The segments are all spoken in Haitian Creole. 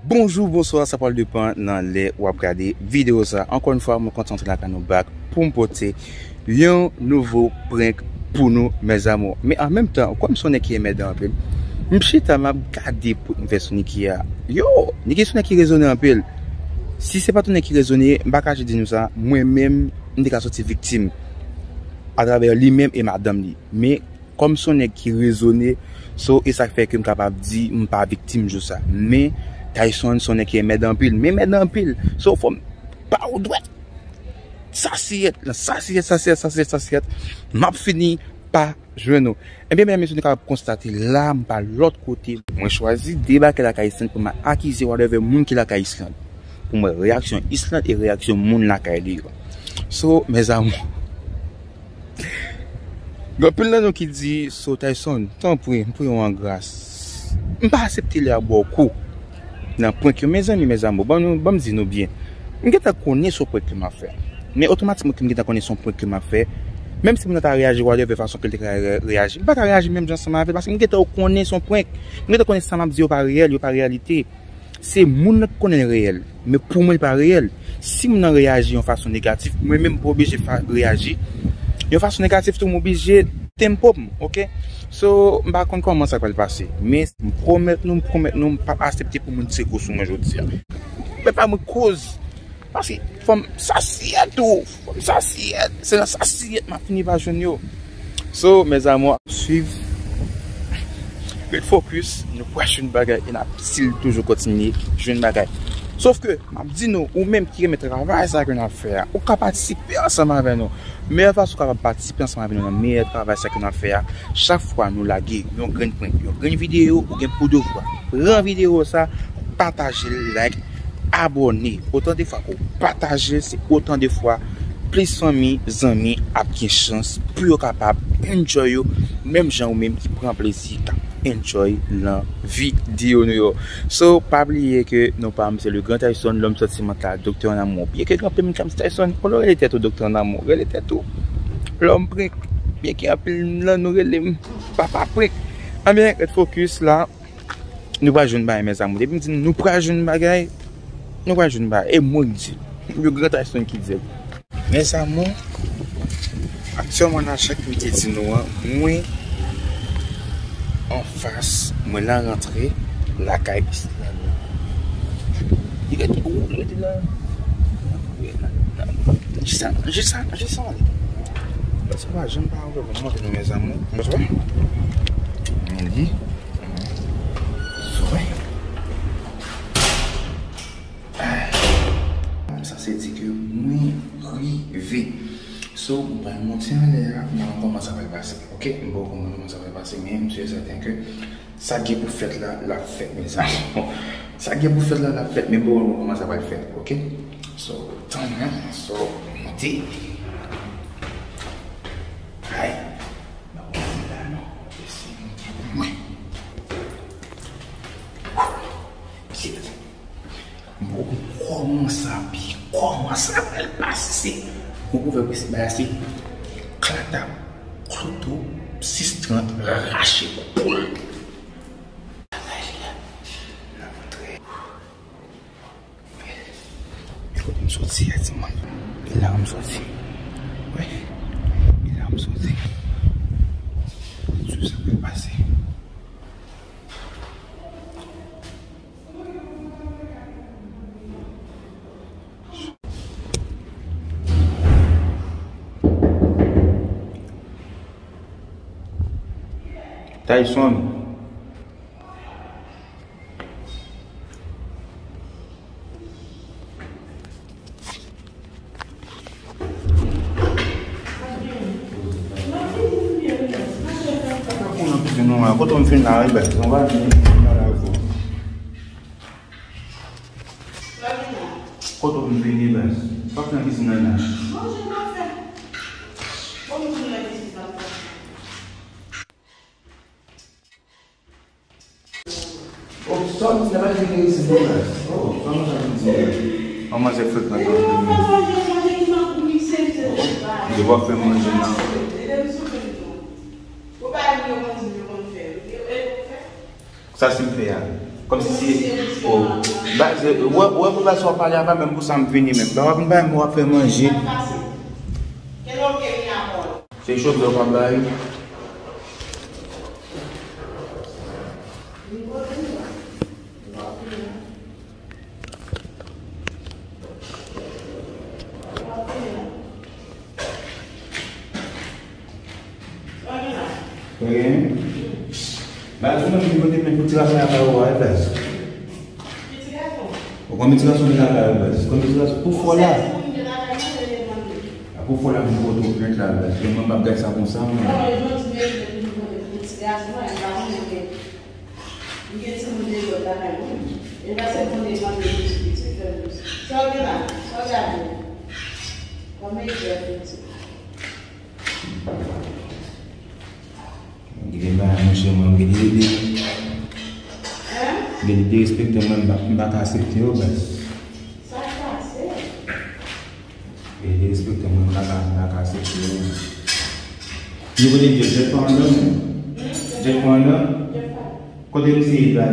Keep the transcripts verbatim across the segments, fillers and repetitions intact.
Bonjou, bonswa, sa pral depann nan lè w ap gade videyo sa. Ankò yon fwa, mwen kontan antre lakay nou back pou m pote yon nouvo prank pou nou, mes amours. Men an menm tan, kòm se yon nèg ki renmen mèt anpil, m chita, m ap gade prank m fè sou Nicky a. Yo, Nicky se yon nèg ki rezone anpil. Si se pa t yon nèg ki rezone, m pa kache di nou sa, mwen menm, m te ka soti viktim atravè li menm e madanm li. Men kòm se yon nèg ki rezone, so, e sa k fè ke m kapab di m pa viktim jou sa. Men Tayson se yon nèg ki mèt anpil, men mèt anpil. So, fò m ba ou dwèt. Sasiyèt, lan sasiyèt, sasiyèt, sasiyèt, sasiyèt. M ap fini pa jwenn ou. Ebyen, medam, mesye, nou kapab konstate la, m pa lòt kote. Mwen chwazi debake lakay Islande pou m al akize whatever moun ki lakay Islande. Pou m wè reyaksyon Islande e reyaksyon moun lakay li yo. So, mes amours, gen anpil nan nou ki di, so, Tayson, tanpri, m priye w an gras. M pa aksepte lè y ap ba w kou nan prank yo. Mezanmi, mes amours, ban nou, ban m di nou byen. M gentan konnen se yon prank ke m ap fè. Men otomatikman ke m gentan konnen se yon prank ke m ap fè, menm si moun nan ta reyaji whatever fason ke l te ka re-, reyaji, m pa ka reyaji menm jan ansanm avè l, paske m gentan konnen se yon prank. M gentan konnen sa m ap di yo pa reyèl, yo pa reyalite. Se moun nan ki konnen l reyèl. Men pou mwen, li pa reyèl. Si moun nan reyaji yon fason negatif, mwen menm, m pa oblije fa-, reyaji yon fason negatif tou, m oblije tempo m, oke? So, m pa konn kòman sa pral pase. Men m pwomèt nou, m pwomèt nou, m p ap aksepte pou moun tire kou sou mwen jodi a. Men pa mwen koz. Paske fò m sasiyèt tou. Fò m sasiyèt. Se nan sasiyèt m ap fini pa jwenn yo. So, mes amours, swiv. Ret fokis. Nou pral jwenn bagay e n ap still toujou kontinye jwenn bagay. Sof ke, m ap di nou, ou menm ki renmen travay sa ke n ap fè a, ou ka patisipe ansanm avè nou. Meyè fason ou kapab patisipe ansanm avè nou nan meyè travay sa ke n ap fè a, chak fwa nou lage yon grenn prank, yon grenn videyo, ou gen pou devwa pran videyo sa, pataje l, like, abòne. Otan de fwa ke w pataje l, se otan de fwa plis fanmi, zanmi ap gen chans pou yo kapab enjoy yo, menm jan ou menm ki pran plezi k ap enjoy nan videyo nou yo. So, pa bliye ke non pa m se le grand Tayson, l'homme sentimental, docteur en amour. Byen ke gen anpil moun k ap di Tayson, ou rele tèt ou docteur en amour, rele tèt ou l'homme prank. Byen ke anpil nan nou rele m papa prank. Anben, ret fokis la. Nou pral jwenn bagay, mes amours. Depi m di nou, nou pral jwenn bagay, nou pral jwenn bagay. E mwen k di l. Le grand Tayson ki di l. Mes amours, aktyèlman nan jan ke m te di nou an, mwen anfas, mwen lan rantre lakay Islande. Li rete, ou, li rete la. Jis sa, jis sa, jis sa. Paske pa janm pa antre pou montre nou, mes amours. Mwen li. Sou. M sanse di ke mwen rive. So, m pral monte anlè a, m pral wè kòman sa pral pase. Oke? M poko konn kòman sa pral pase, men m si e sèten ke sa gen pou fèt la, l ap fèt, mes amours. Sa gen pou fèt la, l ap fèt, men m poko konn kòman sa pral fèt. Oke? So, tann, hein? So, monte. Ay. Bon, kòman sa pi, kòman sa pral pase? Ou pou fè prese bagay se klata, kloto, sis trant, rache, koul. N ap antre. E kote m soti a, timoun? E la m soti. Wi. E la m soti. Sou sa k pral pase. Tayson. Kote m fin la, wi, bèl. Nou va vin nan la, wi. Kote w vin vini, baz? Sa w ap fè nan kizin nan la? Manje m ap fè. Bon, m vin nan kizin nan. Oh, sa w ap fè nan kizin nan, baz? Oh, sa w ap fè nan kizin nan? An manje frekan nan. Yo pa fè manje nan. Sa se m fè a. Kòmsi se. Oh. Baz, wè, wè, pou baz w ap pale a, pa menm pou sa m vini menm. Lè w ap bay mwen, w ap fè manje. Se chofè w ap bay. Sa gen? Baz, ou menm ki pote men pou ti gason lakay ou a, baz. Ou konn ti gason ki lakay ou, baz? Konn ti gason pou fò la. A pou fò la, vin pote w plent la, baz. Mwen, mwen p ap gad sa konsa, mwen. M gen timoun de lòt lakay mwen. E pase mande mande pou ti pitit fè m. Sa w gen la? Sa w gade? Kòman e fè pitit? Gade ba monchè mwen, gade ede. Hein? Gade derespektan mwen, m pa, m pa ka aksepte yo, baz. Sa k pase? E derespektan mwen, m pa ka, m pa ka aksepte yo. Yo kote Jeff, Jeff pa anndan menm. Jeff pa anndan? Kote misye ye la?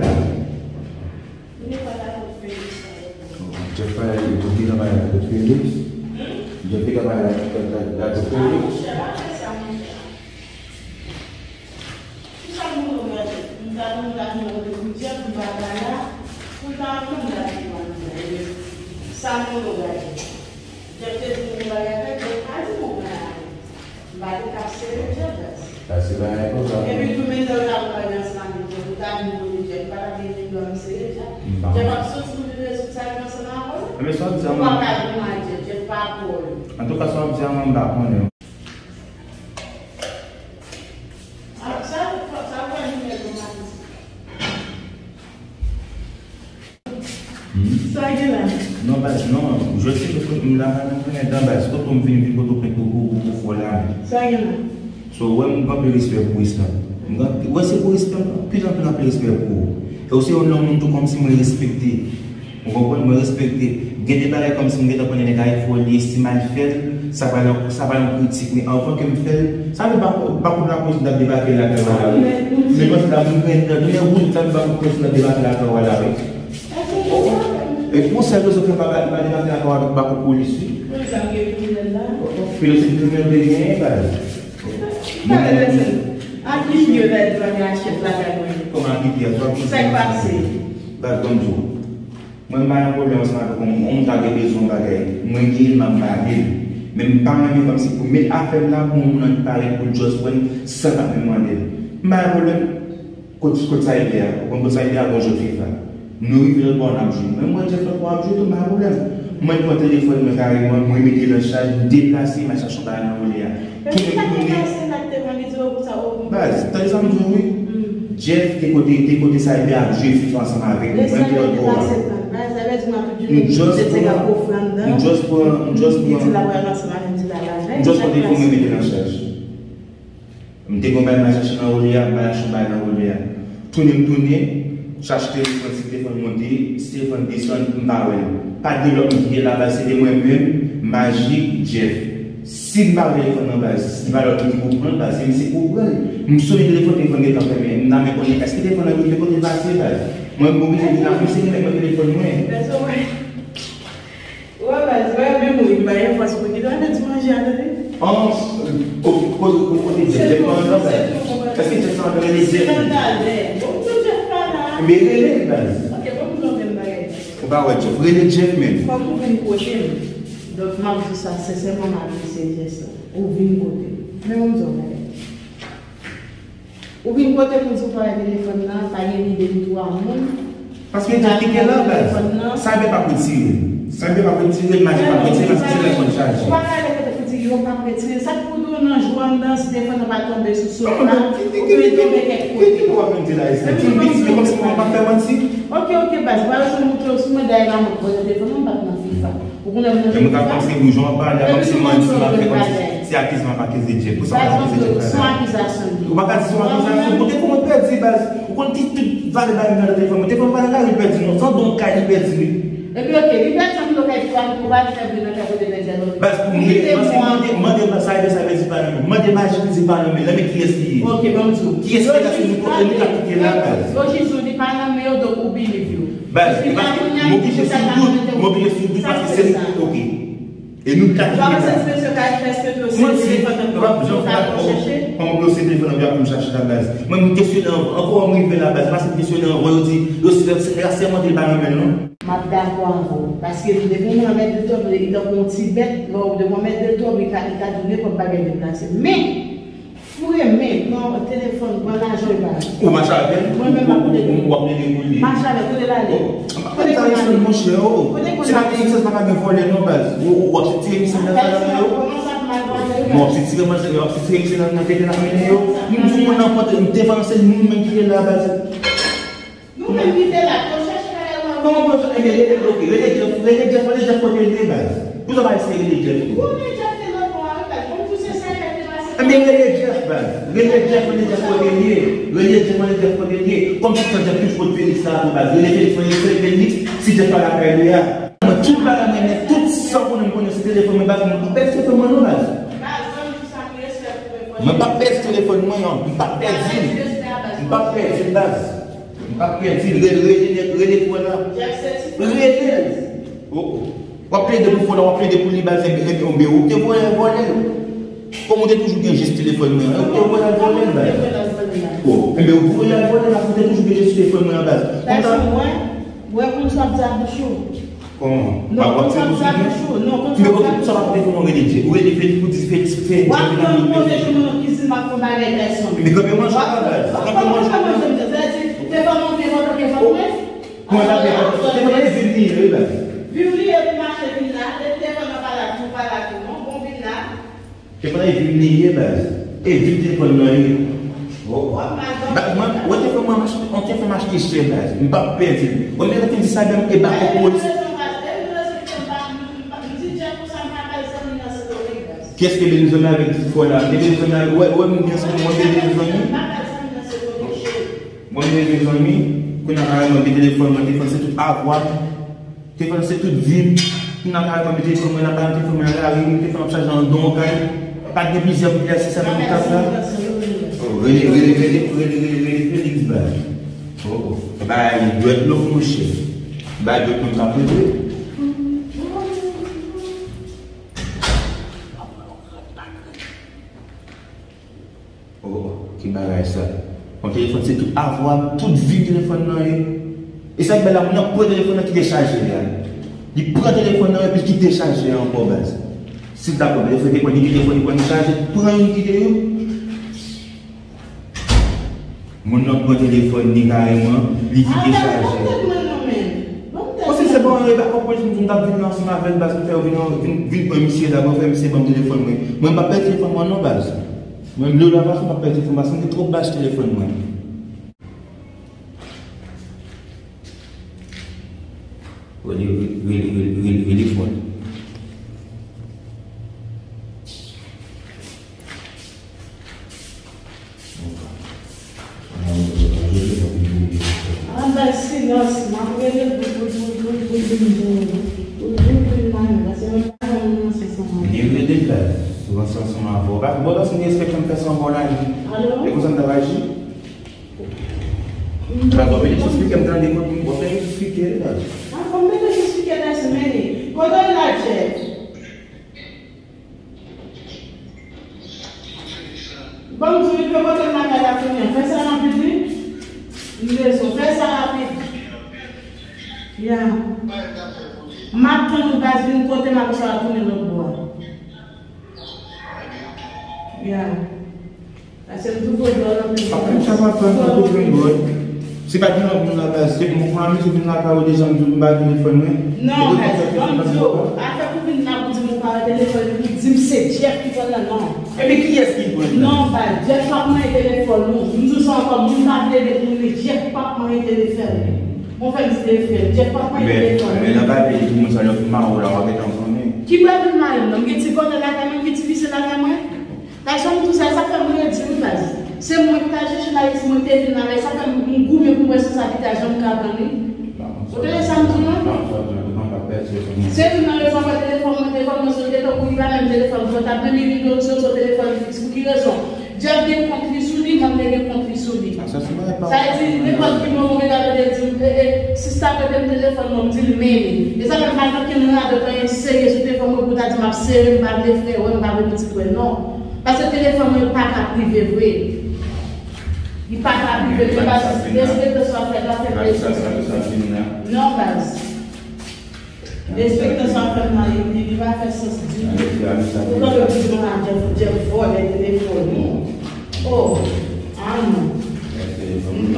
Jeff pa la, li kote la, pa la, kote Felix. Jeff te ka pa la, la, la, kote Felix. Kisa moun yo gade? M ta, m ta vin kote pou Jeff, m pa ta la. Pou ta antann la, sa moun yo gade. Jeff te di m yon bagay avèk, Jeff pa di m yon bagay avèk. M pa te ka sere Jeff, baz. Sa se bagay konsa. Epi tou, men lè w ta pral ansanm avèk Jeff, ou ta vin kote Jeff, pa ta vin di m sere Jeff. Jeff ap soti pou li rezoud sa ki ansanm avè w. Men sa w di a, ou pa ka vin ak Jeff, Jeff pa pou ou. Antouka, sa w ap di a, mwen, m pa konnen. Sa gen la? Non, baz, non. Jodi m la pa nan konnen dan, baz. Kote m vin, vin kote w pou, pou, pou, pou fò la. Sa gen la? So, wè, m gen anpil respè pou ou, Islam. M gen, wè, se pou respè, anpil, anpil, anpil respè pou ou. E w se yon nonm moun tou kòmsi mwen respekte. Ou konprann? Mwen respekte. Gen de bagay kòmsi m gentan konnen nèg la e foli, si m al fè l, sa pral, sa pral yon kritik. Men anvan ke m fè l, sa vle pa, pa kont la polis m t ap debake lakay w la. Men panse la, m gen tan, tounen wout, sa vle pa kont polis m t ap debake lakay w la, wi. E pou sèl rezon ke m pa, pa debake lakay w avèk bako polis, wi. Filozofi kriminèl te genyen, baz. Ak ki figi w ta di bagay a chèf lakay mwen? Kòman ak ki figi a? Sa k pase? Baz, ban m di w. Mwen, m pa gen pwoblèm ansanm avèk yon moun, yon moun ta gen bezwen yon bagay. Mwen genyen l, m ap ba li l. Men m pa renmen kòmsi pou met afè m la pou yon moun ki parèt pou l just pran l san t ap menm mande l. M pa gen pwoblèm. Kot, kot sa ye a? Ou konn kot sa ye a? Gon jwèt FIFA. Nou rive lòt bò, n ap jwe. Men m wè Jeff lòt bò ap jwe tou, m pa gen pwoblèm. Mwen pran telefòn mwen kareman, mwen mete l an chaj, m deplase, m al chache yon bagay nan olye a. Tounen, tounen. Baz, tande sa m di w, wi. Jeff te kote, te kote Cyber ap jwe FIFA ansanm avèk mwen, mwen te lòt bò a. M just pran, m just pran, m just pran, m just pran telefòn mwen mete l an chaj. M te gon bagay m al chache nan olye a, m al achte yon bagay nan olye a. Tounen m tounen, chache telefòn, si telefòn monte, si telefòn desann, m pa wè l. Pa gen lòt moun ki te la, baz, se te mwen menm, Magic, Jeff. Si m pa wè telefòn nan, baz, si pa lòt moun ki pou pran l, baz, se misye ki pou pran l. M sonye telefòn, telefòn gentan fèmen. M ta renmen konnen èske telefòn nan rive kote l pase, baz. Mwen, m oblije vin la, m sezi nèg mwen telefòn mwen. Wè, baz, wè, men mouri, m pa gen fòs pou kite w al fè ti manje a, tande. An, o, kote, kote Jeff, Jeff pa anndan, baz? Èske Jeff pa anndan? Rele Jeff. Se nan talè. Bon, pou Jeff pa la. Men rele l, baz. Ok, bon, m di w yon bagay. Ou pa wè Jeff. Rele Jeff, men. Fòk ou vin kote m. Donk, m ap di w sa, sensèman, m apresye jès la. Ou vin kote m. Men, bon, m di w yon bagay. Ou vin kote m, ou di w pa wè telefòn nan, pa gen lide m twa moun. Paske Jeff kite la, baz. Cyber p ap retire l. Cyber p ap retire l, Magic p ap retire l, paske se telefòn chaje. Ou pa ka rele kote pou di yo p ap retire l. Sa k pou di w nan jou anndan, si telefòn nan pa tonbe sou sofa, ou te tonbe kèk kote. Ki, ki, ki, ki, ki w ap vin di la, Esther? Ki betiz, men kòmsi mwen p ap fè manti. Ok, ok, baz, pa bezwen moutre w sou mwen, dayè la mwen vòlè telefòn nan, m pa t nan FIFA. Ou konnen mwen. E mwen ka panse wi, jan w ap pale a, kòmsi manti m ap fè, kòmsi se akizasyon m ap akize Jeff. Pou sa w pa akize Jeff la? Se yon akizasyon li ye. Ou pa ka di se yon akizasyon. Mwen te fè mwen pèdi, baz. Ou konn ki tout valè bagay nan telefòn mwen. Telefòn pa nan kay li pèdi, non. San don kay li pèdi, wi. Epi, ok, li pèdi an pil kay pou al, pou al fè bri nan kay kote pèdi an. Baz, pou mwen, mande, mande, mande, sa vle di pa nan men. Mande Maji ki di pa nan men. Nan men kiyès li ye? Ok, ban m di w. Kiyès ki la sou nou kote nou ka kite la, baz? Yo jis di w li pa nan men yo, donk ou believe yo. Baz, paske m oblije sou dout, m oblije sou dout paske se nou ki, ok. E nou k ap kite la. Mwen di, papa, jan fè la, kòman pou yo se telefòn nan pou m chache la, baz. Mwen, m kesyone ankò, m rive la, baz. Paske m kesyone ankò, yo di, yo sèmante li pa nan men l, non. M ap dakò avè w. Paske li depi yon mèt de twòp, li tankou yon ti bèt, lè w devan mèt de twòp, li ka, li ka di w nenpòt bagay deplase. Men, foure men nan telefòn, pran lajan, li pa la. Ou mache avè l? Mwen menm, m ap kote l. Ou ap plede pou li? Mache avè l, kote l ale? Oh, m pa fè sa, monchè, oh. Se pa gen sèl, pa gen vòlè, non, baz. Ou, ou ap tire misye nan sa la, yo. Mwen ap tire misye nan, nan tete nan mennen yo. M di w, mwen nan pòt, m depanse moun menm ki te la, baz. Nou menm ki te la, pou chache bagay ou an. Kòman pou yo chache? Ebyen, rele, ok, rele Jeff, rele Jeff, rele Jeff kote l ye, baz. Pou sa pa eseye rele Jeff tou. Ou rele Jeff te lòt bò a, wi, baz. Kòm tou se sa, Jeff te pase. Ebyen, rele Jeff, baz. Rele Jeff, rele Jeff kote l ye. Rele Jeff, rele Jeff kote l ye. Kòm tout tan Jeff toujou pot Felix la tou, baz. Rele Felix, rele Felix, rele Felix. Si Jeff pa lakay li a. Mwen, tout bagay mwen, men tout sa w konnen m konnen se telefòn mwen, baz. Mwen pa pèdi telefòn mwen, non, baz. Mwen pa pèdi telefòn mwen, non. M pa pèdi l. M pa pèdi l, baz. M p ap pèdi l, rele, rele, rele frè la. Rele l. Oh, oh. W ap plede pou frè la, w ap plede pou li, baz, enben, enben, enben, ou te voye al vòlè l. Kòm ou te toujou gen jis telefòn mwen an, ou te voye al vòlè l, baz. Oh, enben, ou voye al vòlè l, paske ou te toujou gen jis telefòn mwen an, baz. Kòm sa. Mwen, mwen konn sa w ap di a bouch ou. Kòman? Non, konn sa w ap di a bouch ou. Non, konn sa w ap di a bouch ou. Ou rele Felix, ou rele Felix pou di Felix fè. W ap pran move jou nan kizin, m ap fè yon bagay pèsonn. Men kanpe manje la, baz. Kanpe manje la. Sa vle di, te fè mwen pi enpòtan ke fanm mwen? Mwen pa pi enpòtan. Te fè mwen vin li ye, wi, baz. Vin li ye pou mache vin la. Depi te fè mwen pa la tou, pa la tou, non. Bon, vin la. Te fè mwen vin li ye, baz. E vin telefòn nan ye. Oh. Baz, mwen, wè te fè mwen mache, on te fè mache chè, baz. M p ap pèdi. Wè, men lè fin di sa, baz, e ba kòb polis. Kiyès ki te bezwen zanmi avèk ti frè la? Te bezwen zanmi avèk, wè, wè, moun byen sou mwen, te bezwen zanmi. Mwen, mezanmi, kounye a, mwen gen telefòn mwen, telefòn se tout avwa m. Telefòn se tout vi m. Kounye a, mwen gen telefòn mwen nan bal, telefòn mwen nan lari, telefòn ap chaje anndan yon kay. Pa t gen plizyè m ki la, se sèlman m t ap la. Oh, rele, rele, rele, rele, rele, rele, rele, Felix, baz. Oh, oh. Bay dwèt lòk, monchè. Bay dwèt moun k ap rele. Oh, ki bagay sa? Yon telefòn se tout avwa, tout vi telefòn nan ye. E sa k bèl la, moun nan pran telefòn nan kite chaje li a. Li pran telefòn nan epi l kite chaje a ankò, baz. Si l ta pran telefòn, li pran, li kite telefòn, li pran, li chaje, pran youn kite youn. Moun nan pran telefòn li kareman, li kite chaje. Bon, si se bon, e ba kòb polis, m t ap vin ansanm avè l, baz, m fè yo vin, vin, vin pran misye la, mwen fè misye ban m telefòn mwen. Mwen m p ap pèdi telefòn mwen non, baz. Mwen m lè la, baz, m p ap pèdi telefòn, baz, m gen twòp baz telefòn mwen. Rele, rele, rele, rele, rele, rele fò. An bay silans, m ap rele l bout, bout, bout, bout, bout, bout, bout, bout, bout, bout, bout, bout, paske mwen pa janm nan sans ansanm avè l. Li rele l la, sou nan sans ansanm avè w. Bon, lòske m te espere m fè sanblan la, li. Alo? E konsa m t ap aji? Baz, w ap mete sou spikè, m tande kote m, w ap mete sou spikè, baz. A, fò m mete sou spikè, paske men li. Kote l la, Jeff? Ban m di w, li dwe pote l lakay la kounye a. Fè sa rapid, wi. M bezwen w. Fè sa rapid. Ya. M ap tann ou, baz, vin kote m, apre sa w ap tounen lòt bò a. Ya. Pase m tou pran dlo nan men. Apre m sa pa fè m pa tou jwenn dlo. Se pa gen lòt moun la, baz. Se mwen, mwen, se vin lakay ou deja, m di w m ba telefòn mwen. Non, baz, ban m di w, afè pou vin la pou di m ou pa wè telefòn li, pou di m se Jeff ki pran l nan, non. Epi kiyès ki pran l? Non, baz, Jeff p ap manyen telefòn nou. M di w sa ankò, moun pa plede pou li, Jeff p ap manyen telefòn. Bon, fè m di telefòn, Jeff p ap manyen telefòn. Men, men nan bagay li pou moun sa, lè w fin mare w la, w ap gentan konnen. Ki bagay vin mare m nan? M gen ti vòlè lakay mwen, m gen ti visye lakay mwen. Tason m tou sa, sa fè m redi wi baz. Se mwen ki t al chèche l Ayiti, mwen te vin la, sa fè m goumen pou m wè si sa ki ta janm ka pran li. Ou tande sa m di w lan? Se youn nan rezon fè telefòn mwen, telefòn mwen sou, e tankou li pa menm telefòn pòtab, men li vin sou, sou telefòn fiks. Pou ki rezon? Jeff gen kont li sou li, mwen gen kont li sou li. Sa vle di, nenpòt ki moman mwen ta tande di, e, e, sista prete m telefòn mwen, m di l men li. E sa fè m pa gen okenn radòt anyen serye sou telefòn mwen pou ta di m ap sere, m pa vle frè wè, m pa vle pitit wè, non. Paske telefòn mwen pa ka prive vre. Li pa ka prive vre, baz, respekte sa w ap fè, pa fè presyon. Non, baz. Respekte sa w ap fè m nan, li, li, li pa fè sans ditou. Ou kanpe pou di m la, Jeff, Jeff vòlè telefòn ou. Oh, ah non.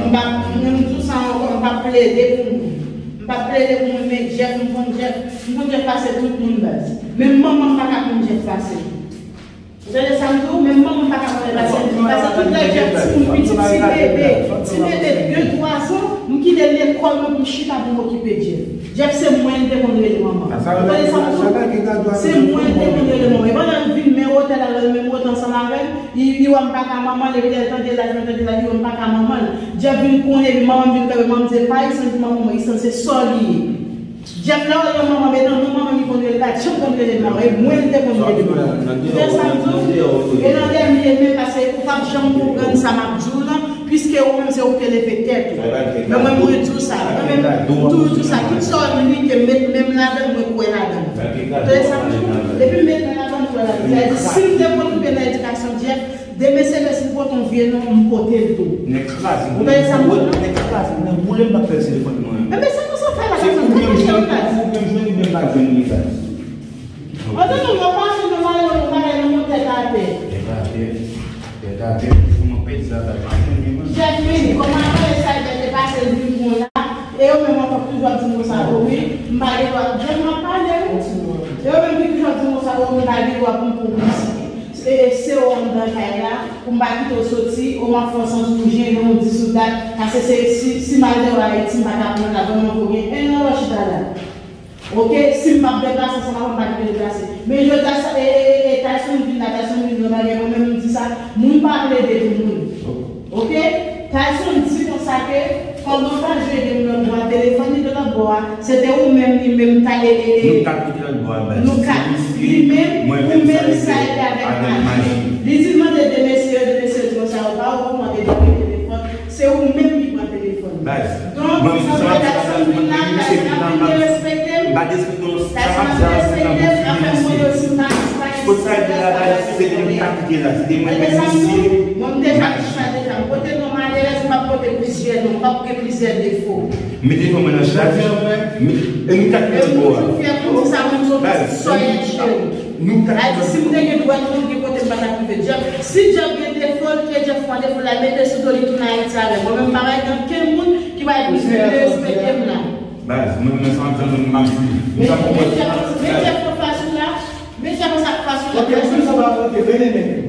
M pa, m di w sa ankò, m pa plede pou moun. M pa plede pou moun, men Jeff, m konn Jeff, m konn Jeff pase tout moun, baz. Menm manman m pa ka konn Jeff pase. Ou tande sa m di w? Menm manman m pa ka konnen, pase, pase tout lè Jeff timoun pitit, ti bebe, ti bebe de, twa zan, m kite lekòl mwen pou m chita pou m okipe Jeff. Jeff se mwen li te konn rele manman. Ou tande sa m di w? Se mwen li te konn rele manman. E pandan l vin men otèl la, l men otèl ansanm avè l, li, li wè m pa ka manman l, epi lè l tande laj mwen, tande laj li wè m pa ka manman l. Jeff vin konnen, epi manman m vin kanpe, manman m di, e pa Isan ki manman mwen, Isan se sò li ye. Jeff la, ou wè manman m, e nan non manman m li konn rele, pa janm konn rele manman, e mwen li te konn rele manman. Ou tande sa m di w? E nan dènye menm, paske ou p ap janm konprann sa m ap di w lan, piske ou menm se ou ki leve tèt ou. Men mwen, mwen di w sa, mwen menm, m toujou di w sa, tout sa w ap di, ke met men m ladan l, mwen kwè ladan l. Ou tande sa m di w? Depi m met men ladan l, mwen kwè ladan l. Sa vle di, si m te kontribye nan edikasyon Jeff, demen se lè si m pote yon vye non, m pote l tou. Nèg kraze, ou tande sa m di w? Nèg kraze, nèg boule m pa fè l telefòn mwen. Enben, se konsa w fè la, se ou menm jwenn, ou menm jwenn, ou menm pa jwenn li, baz. Antann nou, yo pase nan mare, yo pare nan yon tèt atè. Tèt atè, tèt atè, pou mwen pèdi sa, baz. Jeff vini, kòman apre sa, Jeff te pase l vin bon la, e yo menm ankò toujou ap di m konsa, o wi, m pa gen dwa, Jeff m ap pale, wi. E yo menm ki toujou ap di m konsa, o wi, m pa gen dwa pou m pran piblisite. E, e, se ou anndan kay la, pou m pa kite w soti, ou m ap fè w santi w jennen, w dis ou dat, paske se, si, si m al deyò Ayiti, m pa ka pran la, ban m ankò gen en an lè w chita la. Oke, si m p ap deplase, se pa m pa kite deplase. Men jodi a, sa, e, e, e, e, Tyson vin la, Tyson vin nan bagay, mwen menm m di sa, moun pa plede pou moun. Oke? Tyson di konsa ke pandan w t al jwe game lòt bò a, telefòn li te lòt bò a, se te ou menm li menm t ale e, e, nou kat ki te lòt bò a, baz. Nou kat. Li menm, ou menm sa epi avèk maji. Li di l mande de mesye yo, de mesye yo di konsa yo pa okouran de li gen telefòn, se ou menm ki pran telefòn. Baz. Donk, sa vle Tyson vin la, Tyson ap vin derespekte m. Tyson ap derespekte m, afè mwen yo si m pa, si m pa gen sipòtè, sa vle di mwen te chita deja, m pote non malerèz, m ap pote plizyè non, m ap gen plizyè defo. Mete fò mwen nan chaj. E nou kat mete bò a. Baz, nou kat mete bò a. Si m te gen dwèt, mwen gen kote m pa t ap rive. Jeff, si Jeff gen defo l, ke Jeff pran defo l la, mete sou do li tounen Ayiti avè m. Mwen menm m pa bay gen okenn moun ki bay plis derespekte m la. Baz, mwen menm sa m ap tann mwen m ap di. Men Jeff, men Jeff nan fas ou la. Men Jeff sa k fas ou la. Ok, si sa pa ok, rele nèg yo.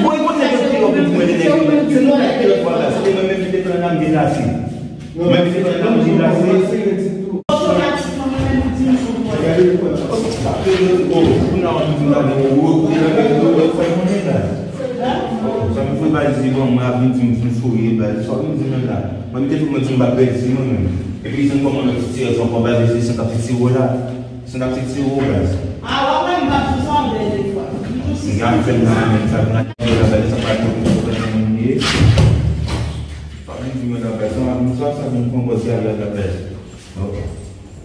Mwen kote yo te yo pou mwen nèg yo. Se nou nèg yo fwa la. Se te mwen menm ki te pran nan deplase. Mwen ki te pran nan deplase. Otomatikman mwen menm ou di m sou vòlè. Gade pou mwen. Sa m fè valiz li ban mwen ap vin di m sou souye baz. Sa w vin di menm la. Mwen, m te fè mwen di m pa pèdi mwen menm. Epi, se kòman lòt ti tiyè sa ankò, baz, se san kap ti tiro la. San kap ti tiro, baz. A, w ap wè m pa sou sa, men defwa. M tou si sa. Gade fè m nan men sa, nan la, baz, sa pa tout moun ye. Pa vin di mwen la, baz, sa, sa, sa vin pran bòs gade la, baz. Ok.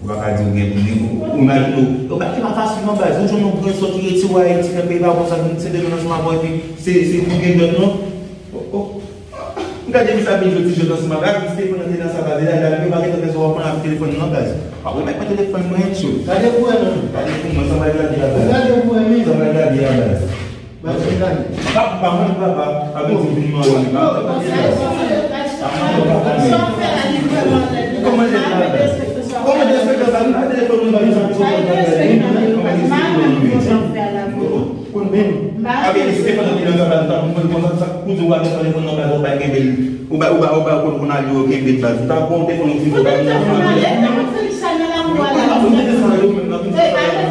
Ou pa ka di ou gen, ou, ou imajine w. Yo pa, se pa fasil non, baz. Ou jwenn yon gran sòt ki retire w Ayiti nan peyi pa w konsa, vin sere nan ansanm avè w, epi se, se pou gen dòt non. Oh, oh. M gade misye ap vin jwe ti jwèt ansanm avè l, ak misye te pran nan te nan sa, baz, e la, la, yo pa gentan fè sa w ap pran ak telefòn nan, baz. W ap remèt mwen telefòn mwen, tchou. Gade pou wè non. Gade pou mwen, sa m al gade a, baz. Gade pou wè, men. Sa m al gade a, baz. Baz, m gade. Pa, pa mwen, papa. Avè di vin mwen, pa mwen, pa mwen. Kòman lè la, baz? Kòman lè la, baz? Nou pa telefòn mwen, baz, nou pa telefòn mwen, baz. Konn menm. Abyen, si te fè nan mitan sa, baz, ou ta konprann konsa, sa, pou di w pa gen telefòn nan, baz, ou pa kenbe l. Ou pa, ou pa, ou pa konn konn al yo kenbe l, baz. Ou ta pran w telefòn ou fin fè nan nan. Ou te fè nan lè, nan Felix sa nan lakou a la. Ou te fè nan lè, ou menm nan fin fè nan lè.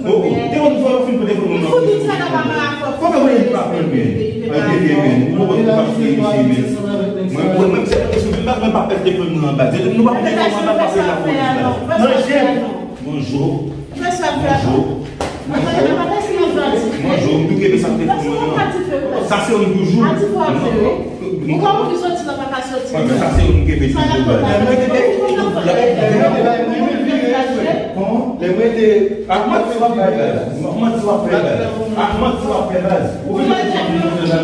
Ou te konn fè ou fin pou telefòn nan. Ou fout sa nan pa marafon. Fò ke mwen pa pran byen. Ay, byen, byen, byen. Ou konn pa se misye, men. Mwen, mwen, mwen, se pa kesyon, mwen pa, mwen pa pèdi telefòn mwen an, baz. Nou pa pran telefòn mwen an, pa pase lapolis, baz. Nan jèn. Bonjou. Bonjou. Bonjou. M tou kenbe sa te fè mwen an. Sa se yon toujou. Ou pa ouvri soti nan papa soti. Sa se yon kenbe toujou. Lè mwen te, lè mwen te, ak manti w ap fè baz. Ak manti w ap fè baz. Ak manti w ap fè baz. Ou vin mwen se vire.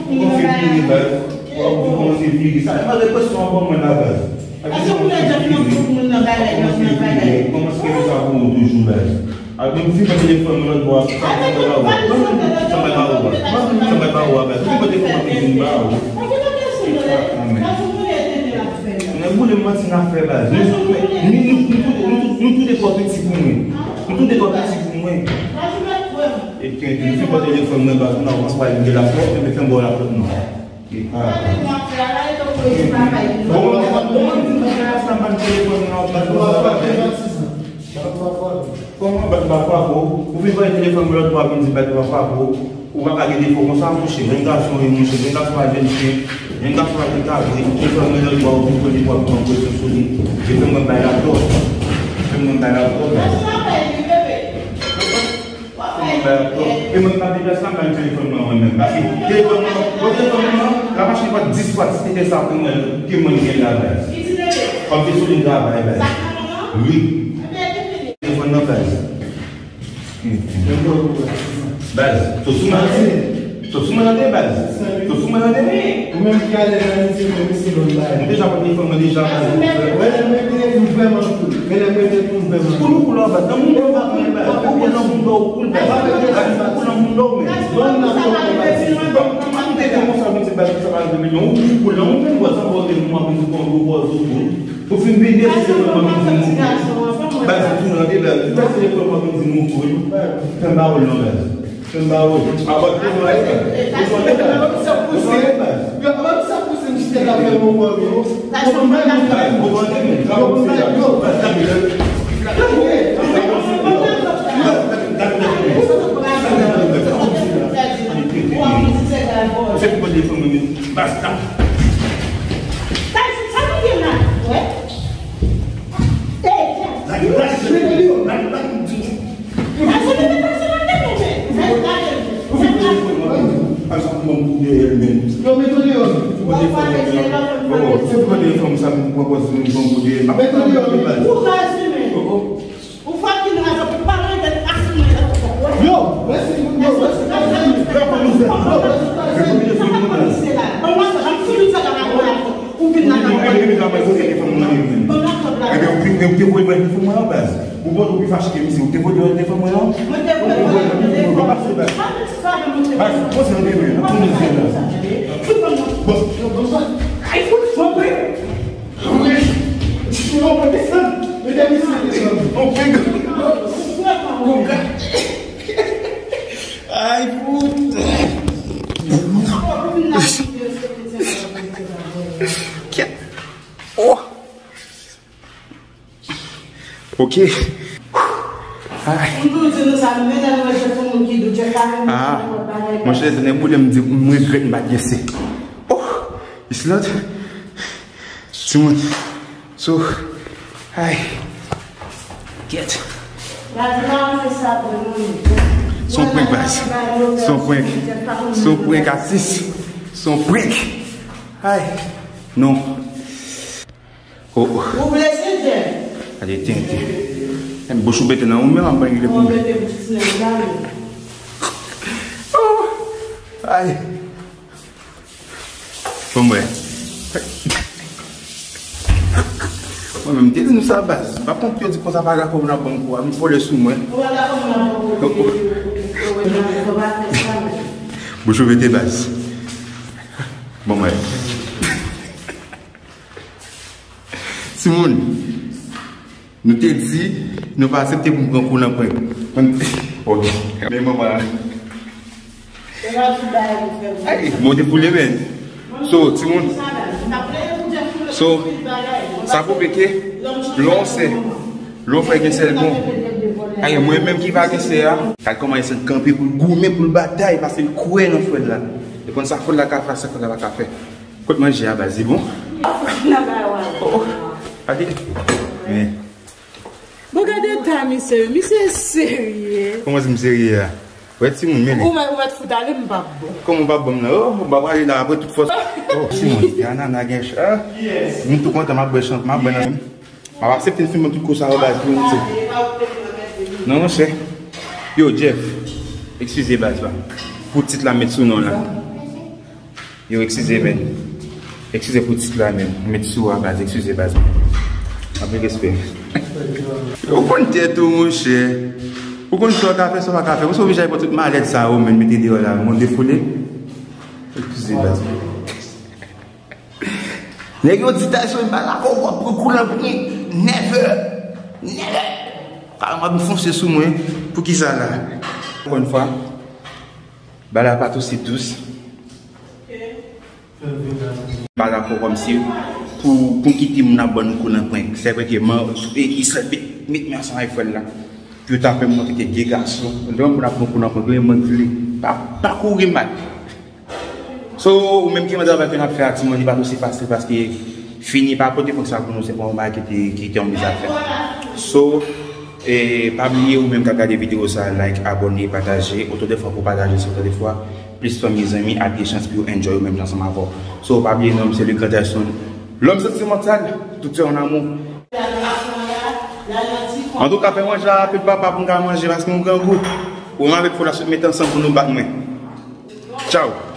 Ou kòmanse vire baz. Ou kòmanse vire. Sa, malgre presyon an ban mwen la baz. Paske kounye a Jeff nan fout moun nan bagay, nan bagay. Kòman se ke sa pou ou toujou la? Ak menm si mwen telefòn mwen lòt bò a, sa mwen ba ou a. Sa mwen ba ou a. Sa mwen ba ou a, baz. Si mwen telefòn mwen vin ba ou. Amen. Mwen boule mwen ti nan fè baz. Nou, nou, nou, nou, nou, nou tou de twa piti pou mwen. Nou tou de twa piti pou mwen. E ke, ke, si mwen telefòn mwen baz, nou nan wans pa yon de la fò, e mwen fè m ba ou la fò, non. Bon, bon, bon, bon, di mwen sa, sa ban telefòn nan, ban telefòn nan. Kòman bat pa pa pou? Ou vin pran telefòn mwen lòt bò, vin di bat pa pa pou. Ou pa ka gen defo konsa, monchè. Jèn gason, wi, monchè. Jèn gason pa jèn chen. Jèn gason pa jèn kabrit. Telefòn mwen lòt bò, ou vin pran defo, pran presyon sou li. Telefòn mwen bay la dòt. Telefòn mwen bay la dòt. Fò mwen bay ankò. E mwen pa deplase la, m bay telefòn mwen mwen menm. Paske telefòn mwen, bon, telefòn mwen, la mache pa dis fwa, ti te sa pou mwen, ke mwen gen la baz. Kòm se sou li travay baz. Wi. Telefòn nan baz. Baz, sou sou mwen. Sou sou mwen nan de baz. Sou sou mwen nan de. Ou menm ki alèz nan mizik, men mizik lòt bagay. Nou deja konn telefòn mwen deja. Wè lè mwen te, m vrèman koul. Men lè mwen te, m vrèman koul. Koul ou koul anba. Nan moun dò ou koul anba. Ou koul nan moun dò ou koul anba. Ou koul nan moun dò ou men. Bon, nan moun dò ou men. Bon, kòman nou te fè konsa, nou te bat sa pa de milyon. Ou koul nan moun menm, ou sa pòte moun ap di kon ou pòze ou koul. Ou fin vide se mwen menm di nou. Baz tou nan de baz. Ou fè se mwen menm di nou koul. Fè m ba ou non baz. Fè m ba ou. Abat pou nou la. Ou konnen baz. Ou konnen baz. Yo, abat sa pou se m chita la fè mon kò yo. Ou konnen baz. Ou konnen baz. Yo, baz. Se pou kote fanmi m. Basta. Yo, mete w deyò. Mete w deyò. Ou fòk ki nan rezon pou pa mande aksiyon nan kòkòt. Yo, mèsi pou yo, mèsi pou yo. Ebyen, ou te voye mwen telefòn mwen nan baz. Ou bon, ou pi fache ke misye. Ou te voye telefòn mwen nan? Mwen te voye mwen telefòn mwen nan baz. Baz, bon, se yon demè. Bon, ay, fout, fout, fout. Ay, fout. Kèt. Oh. Ok. Ay. Ah. Monchè, tande boule m di, m regrèt m pa t gen se. Oh. Islot. Timoun. So, ay. Kèt. Se yon prank, baz. Se yon prank. Se yon prank, atis. Se yon prank. Ay. Non. Oh, oh. Ou blese, Jeff? Gade, tenten. Menm bouch ou pete nan ou menm, ap pran regle pou mwen. Oh. Ay. Bon, mwen. Mwen menm, m te di nou sa, baz. M pa konn pou yo di konsa pa dakò pou nan bank ou a, m vole sou mwen. Ou pa dakò pou nan bank ou a. Bouch ou pete, baz. Bon, mwen. Timoun. Nou te di, nou pa aksepte pou m pran kou nan prank. Ok. Men manman. Ay, mwen te foule, men. So, timoun. So, sa pwouve ke lè w sè, lè w frè gen sè l bon. Ay, mwen menm ki pa gen sè a. Gad kòman Islot kanpe pou l goumen, pou l batay, paske l kwè nan frè l la. Li konn sa frè l la ka fè, sa frè l la pa ka fè. Kot manje a, baz, li bon? Oh, oh. Gade. Men. Ou gade eta misye, misye serye. Kòman se m serye a? Wè timoun, men li. Ou mèt, ou mèt fout ale, m p ap bon. Kòman w p ap bon nan? Oh, m p ap ale la apre tout fòs. Oh, timoun, Anana gen chan. M tou kontan, m ap bwè chan, m ap bwè nan. M ap aksepte l fin ban tout kou sa yo baz pou nou, se. Non, monchè. Yo, Jeff, eskize baz la. Pou tit la met sou non la. Yo, eskize, men. Eskize pou tit la, men. Met sou a baz, eskize baz. Anpil respè. Ou konn tèt ou, monchè. Ou konn sa w ka fè, sa w pa ka fè. Ou se oblije al pran tout malèt sa yo, men, mete deyò la, moun defoule. Eskize baz. Nèg yo di Tyson pa dakò w ap pran kou nan pwen. Never. Never. Kal m ap fonse sou mwen. Poukisa la? Ankò yon fwa, bagay la pa t osi dous. Pa dakò kòmsi pou, pou kite moun ap ban nou kou nan pwen. Se vre ke man, e, Israel met, met men ansanm avèk frè l la. Pou yo ta fè m montre ke gen gason. Lè yon moun ap pran kou nan pwen, gen moun ki vle. Pa, pa kouri mal. So, ou menm ki mande travay ke n ap fè a, timoun, li pa t osi fasil paske fini pa pote prank sa pou nou, se pa yon bagay ki te, ki te yon bizafè. So, e, pa bliye ou menm k ap gade videyo sa, like, abòne, pataje, otan de fwa pou pataje, se otan de fwa plis fanmi, zanmi, ap gen chans pou yo enjoy ou menm jan ansanm avè w. So, pa bliye non m se le Grand Tyson, l'homme sentimental, tout se en amour. Antouka, fè manje a rapid papa pou m ka manje paske m grangou. Ou menm avèk fò la sot mete ansanm pou nou bat mwen. Tchaw.